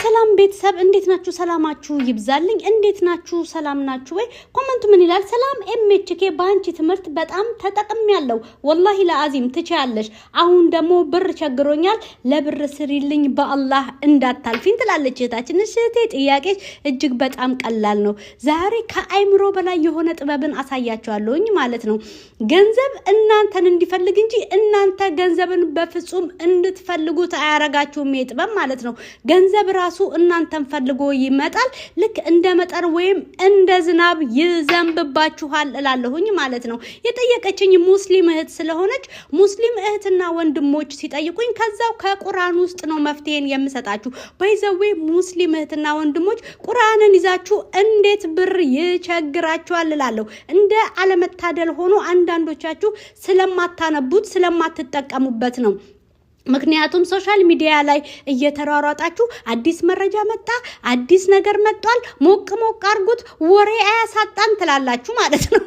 ሰላም ቤተሰብ፣ እንዴት ናችሁ? ሰላማችሁ ይብዛልኝ። እንዴት ናችሁ? ሰላም ናችሁ ወይ? Comment ኡ ምን ይላል? ሰላም ኤምኤችኬ፣ በአንቺ ትምህርት በጣም ተጠቅሜያለሁ። ወላሂ ለአዚም ትችያለሽ። አሁን ደግሞ ብር ቸግሮኛል፣ ለብር ስሪልኝ፣ በአላህ እንዳታልፊኝ ትላለች እህታችን። እሺ እህቴ፣ ጥያቄሽ እጅግ በጣም ቀላል ነው። ዛሬ ከአይምሮ በላይ የሆነ ጥበብን አሳያችኋለሁኝ ማለት ነው። ገንዘብ እናንተን እንዲፈልግ እንጂ እናንተ ገንዘብን በፍጹም እንድትፈልጉት አያረጋችሁም። ይሄ ጥበብ ማለት ነው። ገንዘብ ራሱ እናንተን ፈልጎ ይመጣል። ልክ እንደ መጠር ወይም እንደ ዝናብ ይዘንብባችኋል እላለሁኝ ማለት ነው። የጠየቀችኝ ሙስሊም እህት ስለሆነች ሙስሊም እህትና ወንድሞች ሲጠይቁኝ ከዛው ከቁርአን ውስጥ ነው መፍትሄን የምሰጣችሁ። By the way፣ ሙስሊም እህትና ወንድሞች፣ ቁርአንን ይዛችሁ እንዴት ብር ይቸግራችኋል እላለሁ። እንደ አለመታደል ሆኖ አንዳንዶቻችሁ ስለማታነቡት፣ ስለማትጠቀሙበት ነው። ምክንያቱም social media ላይ እየተሯሯጣችሁ አዲስ መረጃ መጣ፣ አዲስ ነገር መጥቷል፣ ሞቅ ሞቅ አርጉት፣ ወሬ አያሳጣን ትላላችሁ ማለት ነው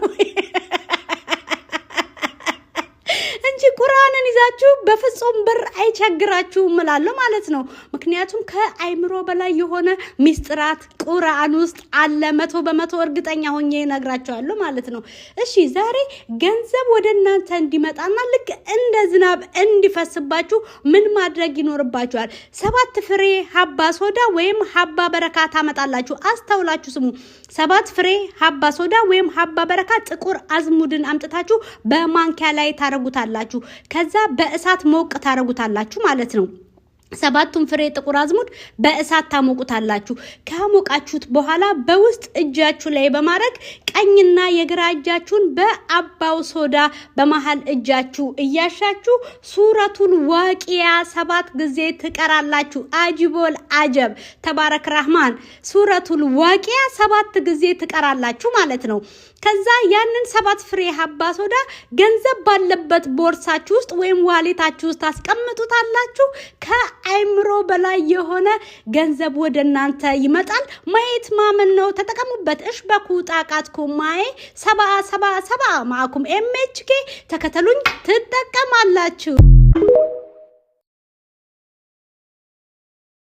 እንጂ ቁርአንን ይዛችሁ በፍጹም ብር አይቸግራችሁም እላለሁ ማለት ነው። ምክንያቱም ከአይምሮ በላይ የሆነ ሚስጥራት ቁርአን ውስጥ አለ። 100% እርግጠኛ ሆኜ እነግራችኋለሁ ማለት ነው። እሺ፣ ዛሬ ገንዘብ ወደ እናንተ እንዲመጣና ልክ እንደ ዝናብ እንዲፈስባችሁ ምን ማድረግ ይኖርባችኋል? 7 ፍሬ ሀባ ሶዳ ወይም ሀባ በረካ ታመጣላችሁ። አስተውላችሁ ስሙ። 7 ፍሬ ሀባ ሶዳ ወይም ሀባ በረካ፣ ጥቁር አዝሙድን አምጥታችሁ በማንኪያ ላይ ታረጉታላችሁ። ከዛ በእሳት ሞቅ ታረጉታላችሁ ማለት ነው። ሰባቱን ፍሬ ጥቁር አዝሙድ በእሳት ታሞቁታላችሁ። ካሞቃችሁት በኋላ በውስጥ እጃችሁ ላይ በማድረግ ቀኝና የግራ እጃችሁን በአባው ሶዳ በመሀል እጃችሁ እያሻችሁ ሱረቱል ዋቂያ 7 ጊዜ ትቀራላችሁ። አጅቦል አጀብ፣ ተባረክ ራህማን። ሱረቱል ዋቂያ 7 ጊዜ ትቀራላችሁ ማለት ነው። ከዛ ያንን 7 ፍሬ ሀባ ሶዳ ገንዘብ ባለበት ቦርሳችሁ ውስጥ ወይም wallet ኣችሁ ውስጥ ታስቀምጡታላችሁ። ከአይምሮ በላይ የሆነ ገንዘብ ወደ እናንተ ይመጣል። ማየት ማመን ነው። ተጠቀሙበት። እሽበኩ ጣቃትኩም ማዬ 777 ማአኩም ኤምኤችኬ፣ ተከተሉኝ፣ ትጠቀማላችሁ።